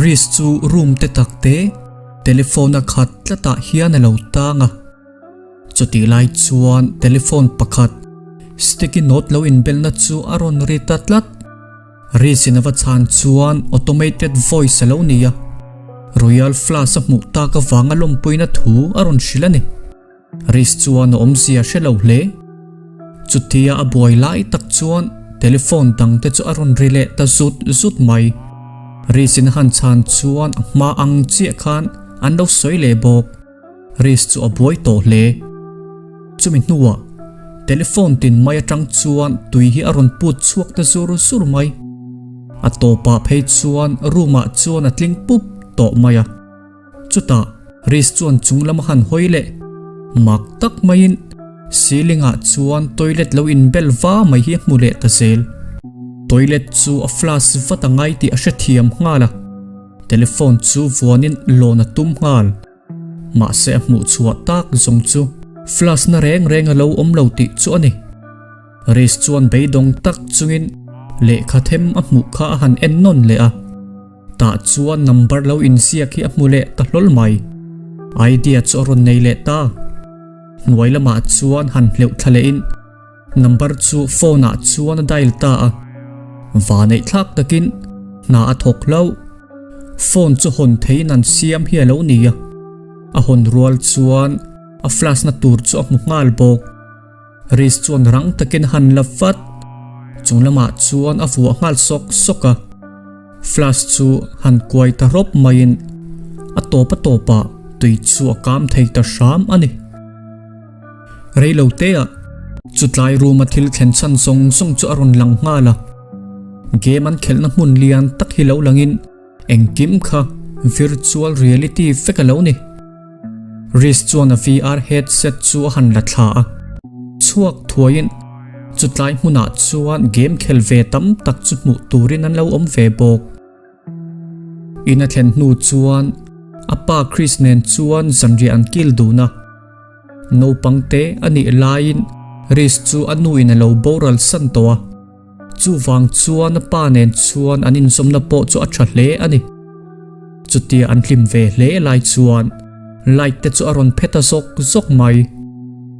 Reece chu room te tak te telephone a khat tlatah hian a lo tang a. Chutih lai chuan telephone pakhat sticky note lo inbelna chu a rawn ri ta tlat. Reece in a va chhan chuan automated voice a lo ni a, Royal Flush a hmuh tak avanga lawmpuina thu a rawn hrilh a ni. Reece chuan a awmzia hre lo hle. Chutia a buai lai tak chuan telephone dang te chu a rawn ri leh ta zut zut mai. Reece in a han chhan chuan a hma ang chiah khan an lo sawi leh bawk. Reece chu a buai tawh hle. Chumi hnuah telephone tin mai atang chuan tui hi a rawn put chhuak ta zur zur mai. A tawpah phei chuan room ah chuan a tling pup tawh mai a. Chutah Reece chuan chung lam a han hawi leh. Mak tak maiin ceiling ah chuan toilet lo inbel va mai hi a hmu leh ta zel. Toilet chu a flush vat a ngai tih a hrethiam nghal a. Telephone chu vuanin lawn a tum nghal. Mahse a hmuh chhuah tak zawng chu flash na reng reng a lo awm lo tih chu a ni. Reece chuan beidawng tak chungin lehkha them a hmuh kha a han en nawn leh a. Tah chuan number lo inziak hi a hmu leh ta hlawl mai. Idea chu a rawn nei leh ta. Hnuai lamah chuan han hleuh thla lehin Number chu phone ah chuan a dial ta a, va neih thlak takin hna a thawk hlauh. Phone chu hawn theiin an siam hi a lo ni a, a hawn rual chuan a flash na tur chu a hmu nghal bawk. Reece chuan rang takin a han la vat, chung lamah chuan a vuah nghal sawk sawk a, flash chu han kuai ta rawp maiin a tawp a tawpah tui chu a kam thei ta hram a ni. Reilo te ah chutlai room a thil thlen chhan zawng zawng chu a rawn lang nghal a, game an khelhna hmun lian tak hi lo langin engkim kha virtual reality vek a lo ni. Reece chuan a VR headset chu a han la thla a, chhuak thuaiin chutlai hmunah chuan game khel ve tam tak chu hmuh turin an lo awm ve bawk. In a thlen hnu chuan a pa Chris nen chuan zanriah an kil dun a. Naupang te a nih laiin Reece chu a nu in a lo boral san tawh a. Chuvang chuan a pa nen chuan an inzawmna pawh chu a tha hle a ni. Chutia an hlim ve hle lai chuan light te chu a rawn phet a zawk zawk mai.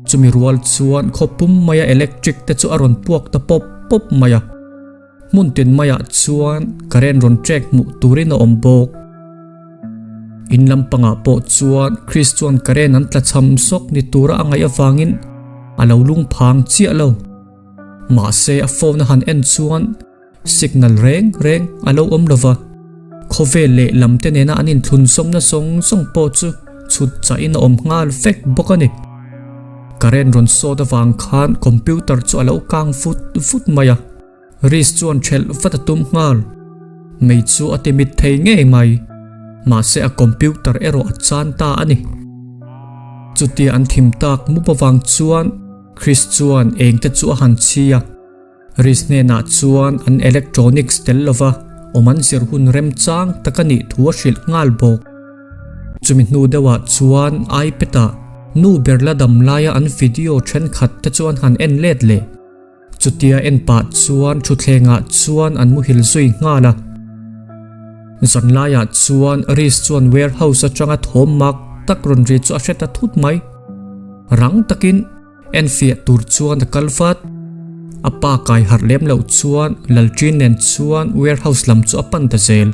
Chumi rual chuan khawpum maia electric te chu a rawn puak ta pawp pawp mai a. Hmun tin maiah chuan current rawn trek hmuh turin a awm bawk. In lampangah pawh chuan Chris chuan current an tla cham zawk ni tura a ngaih avangin a lo lung phang chiah lo. Mahse a phone a han en chuan signal reng reng a lo awm lova. Khawvel leh lam te nena an inthlun zawmna zawng zawng pawh chu chhut chahin a awm nghal vek bawk a ni. Current rawn sawt avang khan computer chu a lo kang vut vut mai a. Reece chuan thelh vat a tum nghal. Mei chu a ti mit thei ngei mai. Mahse a computer erawh a chan ta a ni. Chutia an thim tak mup avang chuan Chris chuan eng te chu a han chhi a. Reece hnenah chuan an electronics tel lova awm an zir hun remchang tak a nih thu a hrilh nghal bawk. Chumi hnu deuhah chuan iPad-ah nu ber la dam laia an video thenkhat te chu an han en let leh. Chutia en pah chuan thutthlengah chuan an muhil zui nghal a. Zanlaiah chuan Reece chuan warehouse atanga thawm mak tak rawn ri chu a hre ta thut mai. Rang takin enfiah tur chuan a kal vat. A pa kai harh lem loh chuan Lalṭin nen chuan warehouse lam chu a pan ta zel.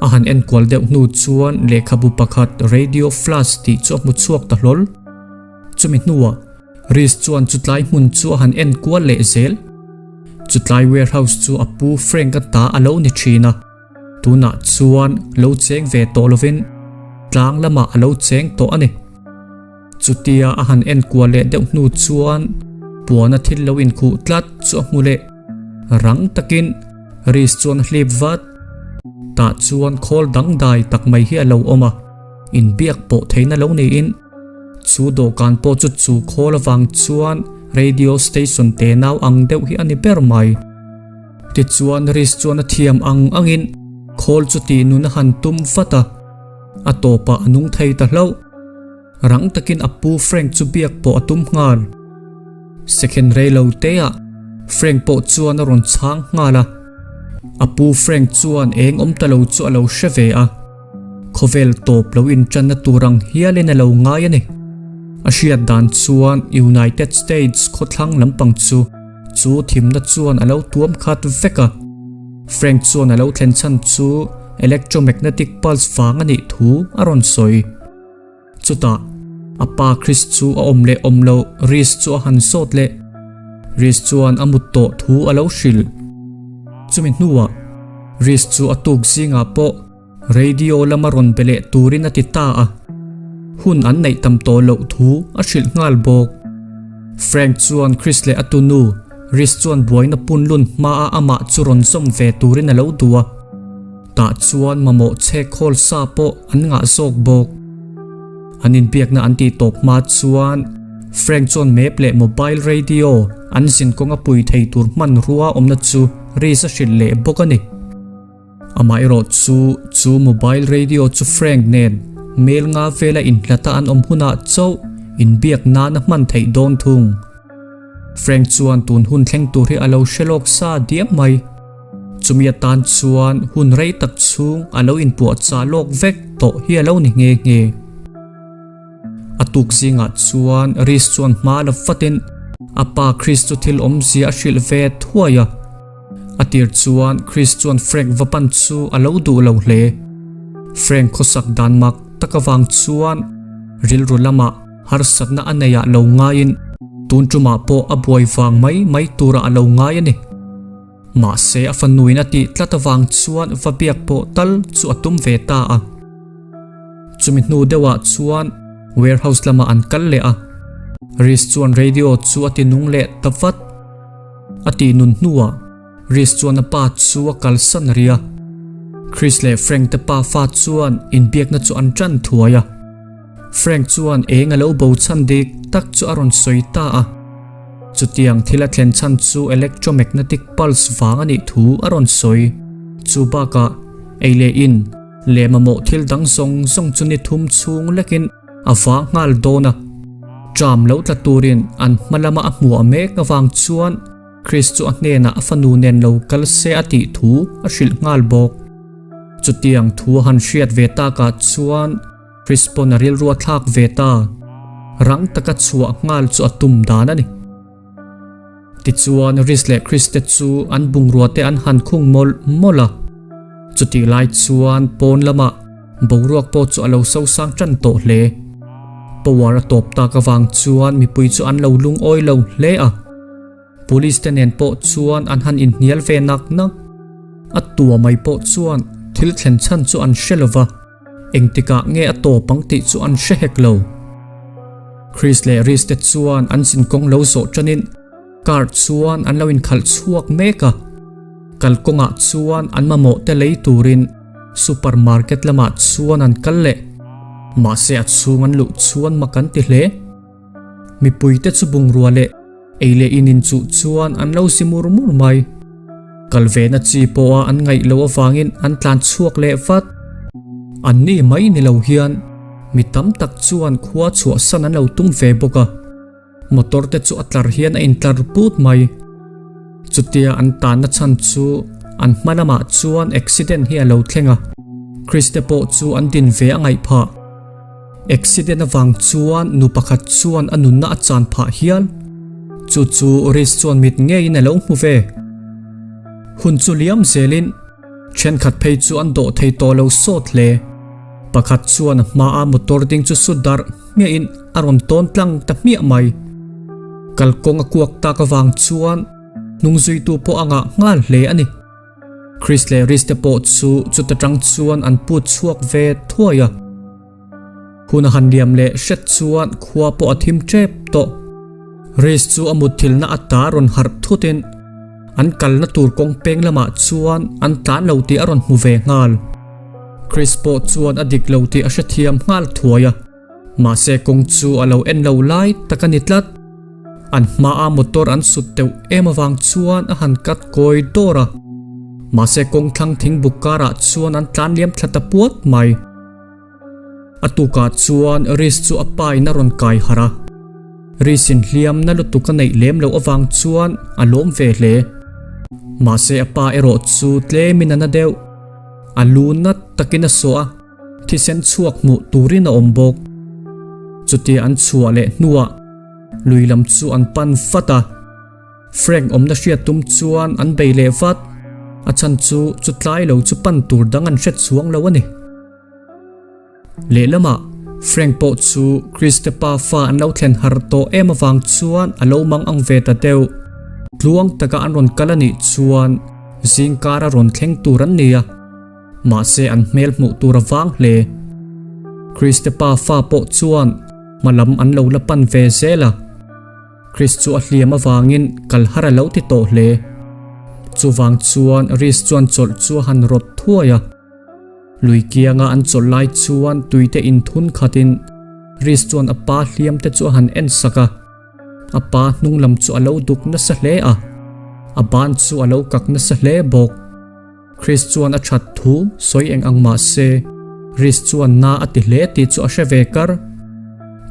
A han enkual deuh hnu chuan lehkhabu pakhat radio flash tih chu a hmu chhuak ta hlawl. Chumi hnuah Reece chuan chutlai hmun chu a han enkual leh zel. Chutlai warehouse chu a pu Frank-a ta a lo ni thin a, tunah chuan lo cheng ve tawh lovin tlang lamah a lo cheng tawh a ni. Chutia a han enkual leh deuh hnu chuan puana thil lo inkhuh tlat chu a hmu leh. Rang takin Reece chuan a hlip vat. Tah chuan khawl dangdai tak mai hi a lo awm a, inbiak pawh theihna lo niin chu dawhkan pawh chu chu khawl avang chuan radio station te nau ang deuh hi a ni ber mai. Tichuan Reece chuan a thiam ang angin khawl chu tih nun a han tum vat a, a tawpah a nung thei ta hlauh. Rang takin a pu Frank chu biak pawh a tum nghal. Second rei lo te ah Frank pawh chuan a rawn chhang nghal a. A pu Frank chuan eng awm ta lo chu a lo hre ve a, khawvel tawp lo inṭanna tur ang hialin a lo ngai a ni. A hriat dan chuan United States khawthlang lampang chu chu thimna chuan a lo tuam khat vek a. Frank chuan a lo thlen chhan chu electromagnetic pulse vang a nih thu a rawn sawi. Chutah, a pa Chris chu a awm leh awm loh Reese chu a han zawt leh. Reese chuan a mut tawh thu a lo hrilh. Chumi hnuah, Reese chu a tuk zingah pawh radio lama rawn be leh turin a ti ta a. Hun an neih tam tawh loh thu a hrilh nghal bawk. Frank chuan Chris leh a tunu Reese chuan buaina punlun hmaa amah chu rawn zawm ve turin a lo duh a. Tah chuan mamawh chhek khawl sa pawh an ngah zawk bawk. An inbiakna an tih tawp hma chuan Frank chuan map leh mobile radio an zin kawnga pui thei tur hmanrua awmna chu Reese a hrilh leh bawk a ni. Amaherawh chu chu mobile radio chu Frank nen mail nga vela inhlata an awm hunah chauh inbiak nan a hman theih dawn thung. Frank chuan tun hun thleng tur hi a lo hre lawk sa diam mai. Chumi atan chuan hun rei tak chhung a lo inpuahchah lawk vek tawh hi a lo ni nghe nghe. A tuk zingah chuan Reese chuan hma la vatin a pa Chris chu thil awmzia a hrilh ve thuai a. A tir chuan Chris chuan Frank va pan chu a lo duh lo hle. Frank khawsak dan mak tak avang chuan rilru lamah harsatna a nei ah lo ngaiin tun tumah pawh a buai vang mai mai turah a lo ngai a ni. Mahse a fanuin a tih tlat avang chuan va biak pawh tal chu a tum ve ta a. Chumi hnu deuhah chuan warehouse lamah an kal leh a. Reese chuan radio chu a ti nung leh ta vat. A tih nun hnuah Reese chuan a pa chu a kalsan rih a. Chris leh Frank te pafa chuan inbiakna chu an tan thuai a. Frank chuan eng a lo bo chhan dik tak chu a rawn sawi ta a. Chutiang thil a thlen chhan chu electromagnetic pulse vang a nih thu a rawn sawi. Chu bakah, ei leh in, leh mamawh thil dang zawng zawng chu ni thum chhung lekin a vang nghal dawn a. Tram lo tla turin an hma lama a hmuah mek avang chuan Chris chu a hnenah a fanu nen lo kal se a tih thu a hrilh nghal bawk. Chutiang thu a han hriat ve takah chuan Chris pawn a rilru a thlak ve ta. Rang taka chhuah nghal chu a tum dan a ni. Tichuan Reese leh Chris te chu an bungrua te an han khung mawlh mawlh a. Chutih lai chuan pawn lamah boruak pawh chu a lo sosang tan tawh hle. Power a tawp tak avang chuan mipui chu an lo lungawi lo hle a. Police te nen pawh chuan an han inhnial ve nak nak. A tua mai pawh chuan thil thlen chhan chu an hre lova, engtikah nge a tawp ang tih chu an hre hek lo. Chris leh Reese te chuan an zinkawng lo zawh tanin car chuan an lo inkhalh chhuak mek a. Kalkawngah chuan an mamawh te lei turin supermarket lamah chuan an kal leh. Mahse a chhung an luh chuan mak an ti hle. Mipuite chu bungrua leh ei leh in inchuh chuan an lo si mur mur mai. Kal vena chi pawha an ngaih loh avangin an tlan chhuak leh vat. An ni mai ni lo hian mi tam tak chuan khua chhuahsan an lo tum ve bawk a. Motor te chu a tlar hian a intlar put mai. Chutia an tanna chhan chu an hma lamah chuan accident hi a lo thleng a. Chris te pawh chu an din ve a ngaih phah. Accident avang chuan nu pakhat chuan a nunna a chan phah hial. Chu chu Reese chuan mit ngeiin a lo hmu ve. Hun chu liam zelin thenkhat phei chu an dawh thei tawh lo sawt hle. Pakhat chuan a hmaa motor ding chu su darh hmiahin a rawn tawn tlang ta hmiah mai. Kalkawng a kuak tak avang chuan hnungzuitu pawh a ngah nghal hle a ni. Chris leh Reese te pawh chu chuta tang chuan an put chhuak ve thuai a. Hun a han liam leh hret chuan khua pawh a thim tep tawh. Reese chu a mutthilna ata rawn harh thutin an kalna tur kawng peng lamah chuan an tlan lo tih a rawn hmu ve nghal. Chris pawh chuan a dik lo tih a hrethiam nghal thuai a. Mahse kawng chu a lo en lo lai tak a ni tlat. An hmaa motor an sut teuh em avang chuan a han cut kawi dawr a. Mahse kawng thlang thing buk karah chuan an tlan liam thla ta puat mai. A tukah chuan Reese chu a pa in a rawn kai harh a. Reese in hliam na lutuk a neih lem loh avang chuan a lawm ve hle. Mahse a pa erawh chu tlemin a na deuh. A lu nat takin a sawh a, thisen chhuak hmuh turin a awm bawk. Chutia an chhuah leh hnuah lui lam chu an pan vat a. Frank awmna hriat tum chuan an bei leh vat. A chhan chu chutlai lo chu pan tur dang an hret chhuang lo a ni. Lehlamah Frank pawh chu Chris te pa fa an lo thlen har tawh em avang chuan a lo mang ang ve ta deuh. Tluang taka an rawn kal a nih chuan zingkar a rawn thleng tur an ni a, mahse an hmel hmuh tur a vang hle. Chris te pa fa pawh chuan hma lam an lo la pan ve zel a. Chris chu a hliam avangin kal har a lo ti tawh hle. Chuvang chuan Reece chuan chawlh chu a han rawt thuai a. Lui kianga an chawlh lai chuan tuite inthun khatin Reece chuan a pa hliam te chu a han en sak a. A pa hnung lam chu a lo duk nasa hle a, a ban chu a lo kak nasa hle bawk. Chris chuan a that thu sawi eng ang mah se, Reece chuan na a ti hle tih chu a hre ve kar.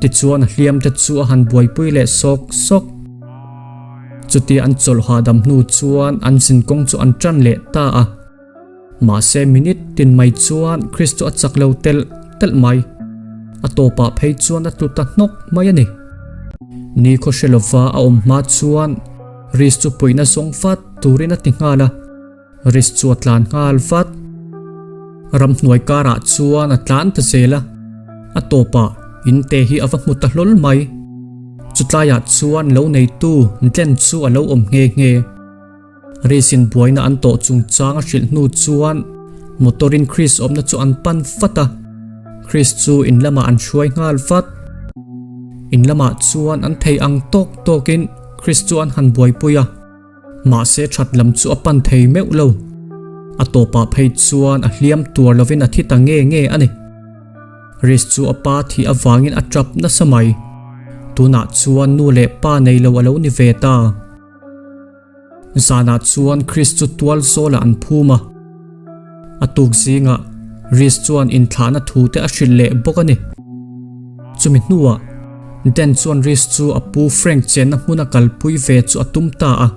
Tichuan a hliam te chu a han buaipui leh sawk sawk. Chutia an chawlh hahdam hnu chuan an zinkawng chu an tan leh ta a. Mahse minute tin mai chuan Chris chu a chak lo telh telh mai. A tawpah phei chuan a tlu ta hnawk mai a ni. Ni khaw hre lova a awm hma chuan Reece chu puihna zawng vat turin a ti nghal a. Reece chu a tlan nghal vat. Ramhnuai karah chuan a tlan ta zel a. A tawpah in te hi a va hmu ta hlawl mai. Chutlaiah chuan lo neitu Glenn chu a lo awm nghe nghe. Reece-in buaina an tawh chungchang a hrilh hnu chuan motor-in Chris awmna chu an pan vat a, Chris chu in lamah an hruai nghal vat. In lamah chuan an thei ang tawk tawkin Chris chu an han buaipui a, mahse that lam chu a pan thei meuh lo. A tawpah phei chuan a hliam tuar lovin a thi ta nge nge a ni. Reece chu a pa thih avangin a tap nasa mai. Tunah chuan nu leh pa nei lo a lo ni ve ta. Zanah chuan Chris chu tual zawlah an phum a. A tuk zingah Reece chuan inthlahna thu te a hrilh leh bawk a ni. Chumi hnuah Dan chuan Reece chu a pu Frank chenna hmuna kalpui ve chu a tum ta a.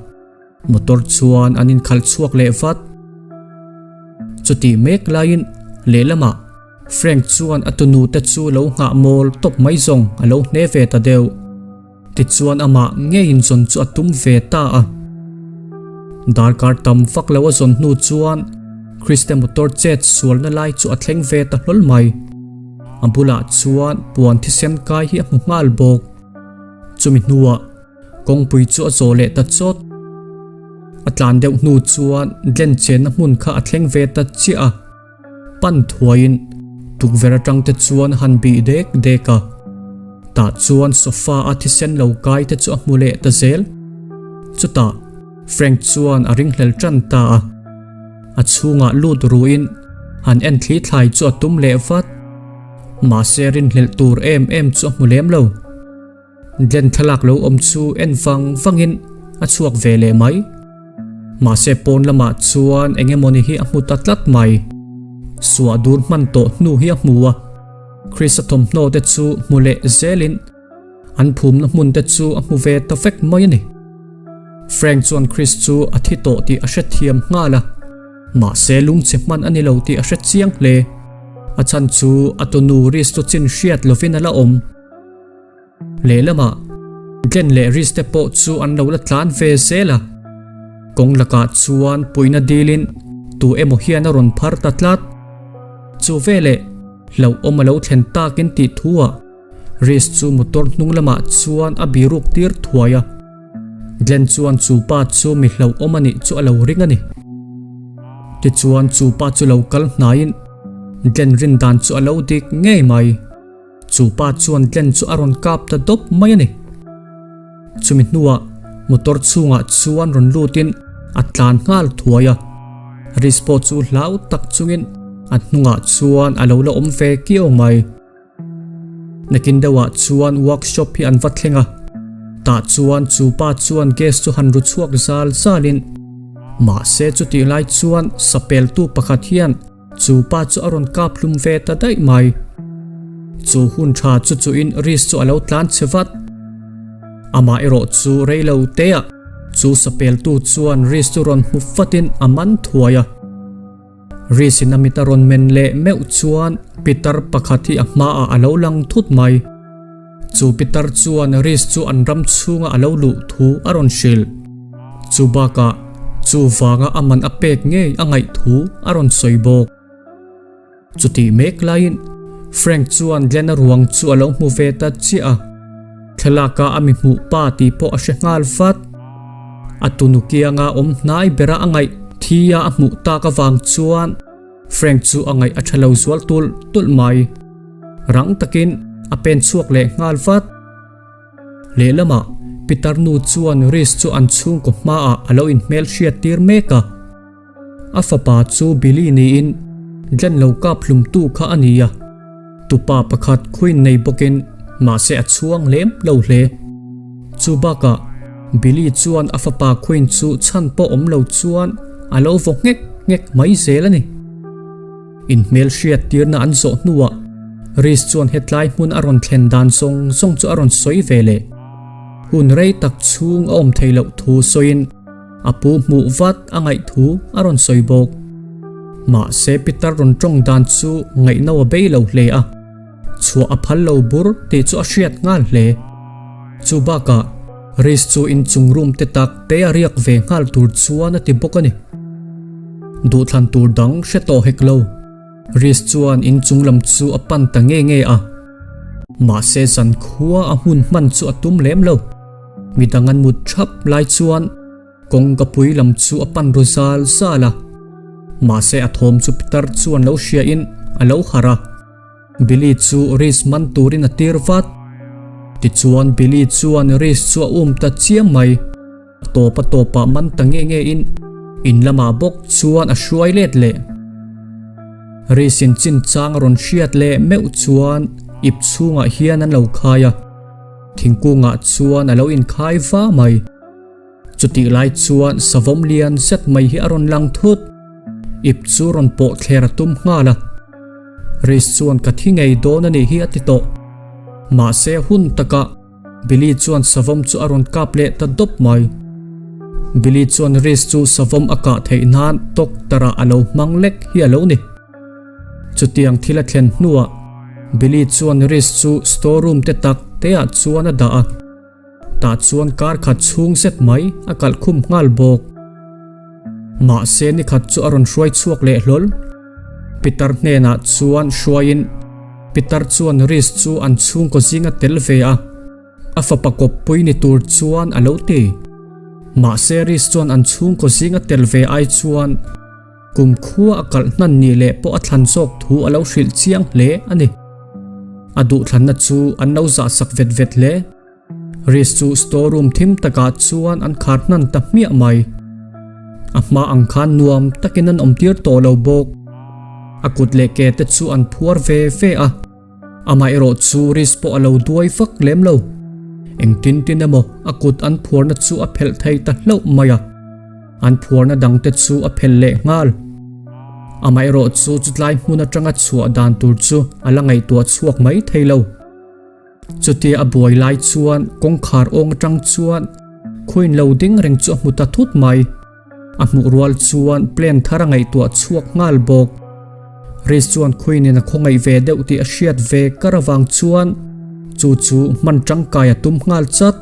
Motor chuan an inkhalh chhuak leh vat. Chutih mek laiin lehlamah Frank chuan a tunu te chu lo nghah mawl tawp mai zawng a lo hne ve ta deuh. Tichuan amah ngeiin zawn chu a tum ve ta a. Darkar tam vak lo a zawn hnu chuan Kriste motor chet sualna lai chu a thleng ve ta hlawl mai. A bulah chuan puan thisen kai hi a hmu nghal bawk. Chumi hnuah kawngpui chu a zawh leh ta chawt. A tlan deuh hnu chuan Glen chenna hmun kha a thleng ve ta chiah a. Pan thuaiin tukverh atang te chuan a han bih dek dek a, tah chuan sofa a thisen lo kai te chu a hmu leh ta zel. Chutah Frank chuan a ringhlel tan ta a, a chhungah lut ruin han en thli thlai chu a tum leh vat. Mahse rinhlelh tur em em chu a hmu lem lo. Glen thlalak lo awm chu en vang vangin a chhuak ve leh mai. Mahse pawn lamah chuan eng emawni hi a hmu ta tlat mai. Suah dur hman tawh hnu hi a hmu a, Chris-a thawmhnaw te chu hmu leh zelin an phumna hmun te chu a hmu ve ta vek mai a ni. Frank chuan Chris chu a thi tawh tih a hrethiam nghal a, mahse lungchhe hman a ni lo tih a hre chiang hle. A chhan chu a tunu Reese chu chin hriat lovin a la awm. Lehlamah Glen leh Reese te pawh chu an lo la tlan ve zel a, kawng lakah chuan puihna dilin tu emaw hian a rawn phar ta tlat. Chu veleh hlauhawm a lo thlen takin tih thuah Reese chu motor hnung lamah chuan a biruk tir thuai a, Glen chuan chu pa chu mi hlauhawm a nih chu a lo ring a ni. Tichuan chu pa chu lo kal hnaiin Glen rin dan chu a lo dik ngei mai. Chu pa chuan Glen chu a rawn kap ta dawp mai a ni. Chumi hnuah motor chhungah chuan rawn lutin a tlan nghal thuai a. Reece pawh chu hlau tak chungin a hnungah chuan a lo la awm ve kiau mai. Nakin deuhah chuan workshop hi an va thleng a, tah chuan chu pa chuan gas chu han ru chhuak zal zalin mahse chutih lai chuan sapeltu pakhat hian Chu pa chu a rawn kap hlum ve ta daih mai. Chu hun tha chu chuin Reece chu a lo tlan che vat. Amah erawh chu rei lo te ah. Chu sapeltu chuan Reese chu rawn hmu fatin a man thuai a. Reese-in a mit a rawn men leh meuh chuan pitar pakhat hi a hmaah a lo lang thut mai. Chu pitar chuan Reese chu an ram chhunga a lo luh thu a rawn hrilh. Chu bakah chu vanga a man a pek ngei a ngaih thu a rawn sawi bawk. Chutih mek laiin Frank chuan Glenn-a ruang chu a lo hmu ve ta chiah a, thlalaka a mi hmuh pa tih pawh a hre nghal vat. A tunu kianga awm hnai bera a ngaih thi a a hmuh tak avang chuan Frank chu a ngaih a tha lo zual tulh tulh mai. Rang takin a pen chhuak leh nghal vat. Lehlamah Pitar nu chuan Reese chu an chhungkaw hmaah a lo inhmel hriat tir mek a. A fapa chu Billy niin Glenn lo kap hlumtu kha a ni a, tupa pakhat Quinn nei bawkin mahse a chhuang lem lo hle. Chu bakah Billy chuan a fapa Quinn chu chhan pawh awm lo chuan a lo vaw nghek nghek mai zel a ni. Inhmelhriat tirna an zawh hnuah Reece chuan hetlai hmun a rawn thlen dan zawng zawng chu a rawn sawi ve leh. Hun rei tak chhung a awm thei loh thu sawiin A pu hmuh vat a ngaih thu a rawn sawi bawk. Mahse Peter rawn tawng dan chu ngaihno a bei lo hle a, chhuah a phal lo bur tih chu a hriat nghal hle. Chu bakah Reece chu inchung room te tak te a riak ve nghal tur chuan a ti bawk a ni. Duhthlan tur dang hre tawh hek lo. Reece chuan inchung lam chu a pan ta nge nge a. Mahse zankhua a hmun hman chu a tum lem lo. Midang an mut thap lai chuan kawngka pui lam chu a pan ru zal zal a. Mahse a thawm chu pitar chuan lo hria in a lo harh a. Billy chu Reece man turin a tir vat. Tichuan Billy chuan Reece chu a um ta chiam mai. A tawp a tawpah man ta nge nge in in lamah bawk chuan a hruai let leh. Reece in chinchang a rawn hriat leh meuh chuan ip chhungah hian an lo khai a. Thingkungah chuan a lo inkhai va mai. Chutih lai chuan savawm lian zet mai hi a rawn lang thut. Ip chu rawn pawh thler a tum nghal a. Reece chuan ka thi ngei dawn a nih hi a ti tawh. Mahse hun takah Billy chuan savawm chu a rawn kap leh ta dawp mai. Billy chuan Reece chu savawm a kah theih nan tawktarah a lo hmang lek hi a lo ni. Chutiang thil a thlen hnuah Billy chuan Reece chu store room te tak te ah chuan a dah a, tah chuan kar khat chhung zet mai a kalh khum nghal bawk. Mahse ni khat chu a rawn hruai chhuak leh hlawl. Peter hnenah chuan hruaiin Peter chuan Reece chu an chhungkaw zinga tel ve a, a fapa kawppui ni tur chuan a lo ti. Mahse Reece chuan an chhungkaw zinga tel ve ai chuan Kum khua a kalh hnan nih leh pawh a thlan zawk thu a lo hrilh chiang hle a ni. A duhthlanna chu an lo zahsak vet vet hle. Reece chu store room thim takah chuan an khar hnan ta hmiah mai. A hma ang khan nuam takin an awmtir tawh lo bawk. A kut leh ke te chu an phuar ve ve a. Amaherawh chu Reece pawh a lo duai vak lem lo. Engtin tin emaw a kut an phuarna chu a phelh thei ta hlauh mai a. An phuarna dangte chu a phelh leh nghal. Amaherawh chu chutlai hmun atanga chhuah dan tur chu a la ngaihtuah chhuak mai thei lo. Chutia a buai lai chuan kawngkhar awng atang chuan khuain lo ding reng chu a hmu ta thut mai. A hmuh rual chuan plan thar a ngaihtuah chhuak nghal bawk. Reece chuan Queen-in a khawngaih ve deuh tih a hriat ve kar avang chuan chu chu hman tangkai a tum nghal chat.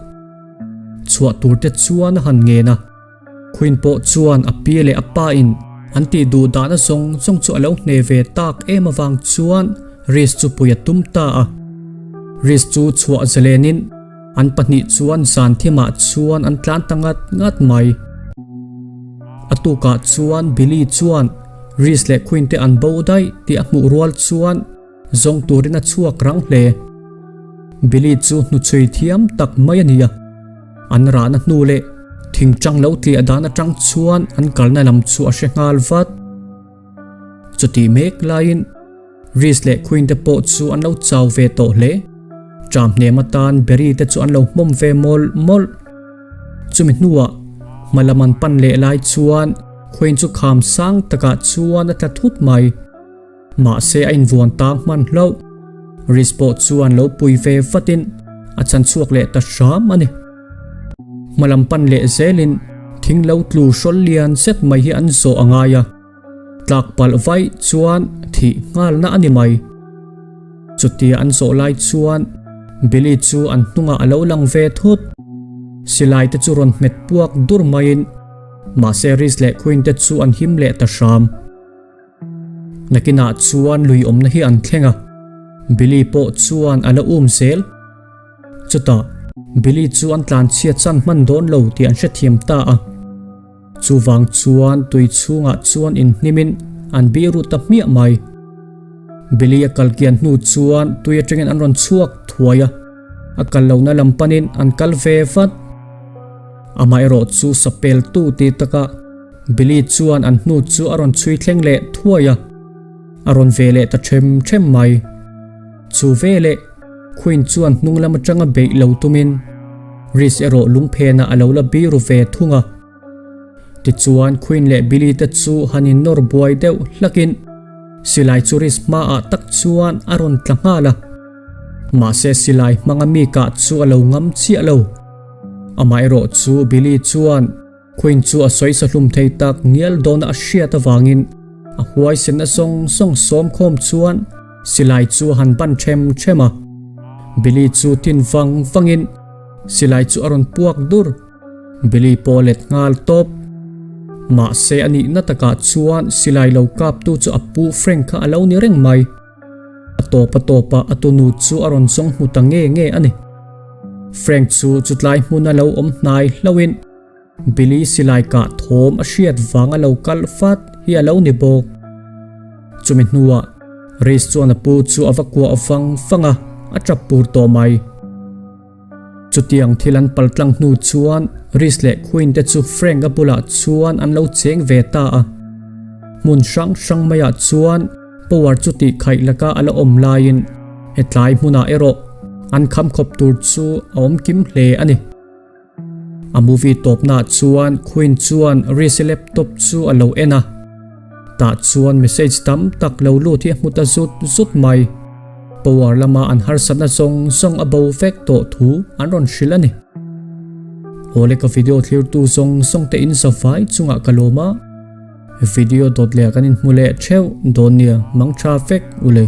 Chhuah tur te chuan a han ngen a. Queen pawh chuan a pi leh a pa in an tih duh dahna zawng zawng chu a lo hne ve tak em avang chuan Reece chu pui a tum ta a. Reece chu chhuah zalenin An pahnih chuan zan thimah chuan an tlan ta ngat ngat mai. A tukah chuan Billy chuan Reese leh Quinn te an bo daih tih a hmuh rual chuan zawng turin a chhuak rang hle. Billy chu hnuchhui thiam tak mai a ni a, an rahna hnu leh thingtang lo tliah dan atang chuan an kalna lam chu a hre nghal vat. Chutih mek laiin Reese leh Quinn te pawh chu an lo chau ve tawh hle. Ṭam hnem atan Berry te chu an lo hmawm ve mawlh mawlh. Chumi hnuah hma lam an pan leh lai chuan Quinn chu kham sang takah chuan a tla thut mai. Mahse a invuan tang hman hlauh. Reese pawh chuan lo pui ve vatin a chan chhuak leh ta hram a ni. Hmalam pan leh zelin thing lo tlu hrawl lian zet mai hi an zawh a ngai a, tlak palh vaih chuan thih nghalna a ni mai. Chutia an zawh lai chuan Billy chu an hnungah a lo lang ve thut. Silai te chu rawn hmet puak dur maiin mahse Reese leh Quinn te chu an him leh ta hram. Nakinah chuan lui awmna hi an thleng a, Billy pawh chuan a la um zel. Chutah, Billy chu an tlanchhiat chan hman dawn lo tih an hrethiam ta a. Chuvang chuan tui chhungah chuan inhnimin an bih ru ta hmiah mai. Billy a kal kian hnu chuan tui atangin an rawn chhuak thuai a, a kal lohna lam panin an kal ve vat. Amaherawh chu sapeltu ti takah Billy chuan an hnu chu a rawn chhui thleng leh thuai a, a rawn ve leh ta them them mai. Chu veleh Queen chuan hnung lam atanga beih lo tumin Reese erawh lungphenah a lo la biru ve thung a. Tichuan Queen leh Billy te chu han innawr buai deuh hlakin silai chu Reese hmaah tak chuan a rawn tla nghal a. Mahse silai hmanga mi kah chu a lo ngam chiah lo. Amaherawh chu Billy chuan Queen chu a sawi sa hlum thei tak ngial dawna a hriat avangin a huaisenna zawng zawng sawm khawm chuan silai chu a han ban them them a. Billy chu tin vang vangin silai chu a rawn puak dur. Billy pawh a let nghal tawp. Mahse a nihna takah chuan silai lo kaptu chu a pu Frank kha a lo ni reng mai. A tawp a tawpah a tunu chu a rawn zawng hmu ta nge nge a ni. Frank chu chutlai hmuna lo awm hnai hlauhin Billy silai kah thawm a hriat vang a lo kal fat hi a lo ni bawk. Chumi hnuah Reese chuan a pu chu a va kuah vang vang a, a tap pur tawh mai. Chutiang thil an pal tlang hnu chuan Reese leh Quinn te chu Frank a bulah chuan an lo cheng ve ta a. Hmun hrang hrang maiah chuan power chu tih khaih laka a la awm laiin hetlai hmunah erawh an kham khawp tur chu a awm kim hle a ni. A movie tawpnaah chuan Quinn chuan Reese laptop chu a lo en a, tah chuan message tam tak lo lut hi a hmu ta zut zut mai. Power lama an harsatna zawng zawng a bo vek tawh thu an rawn hrilh a ni. Awle ka video thlirtu zawng zawng te in zavai chungah ka lawm a, video dawt leh kan inhmu leh theuh dawn nia mangtha vek ule.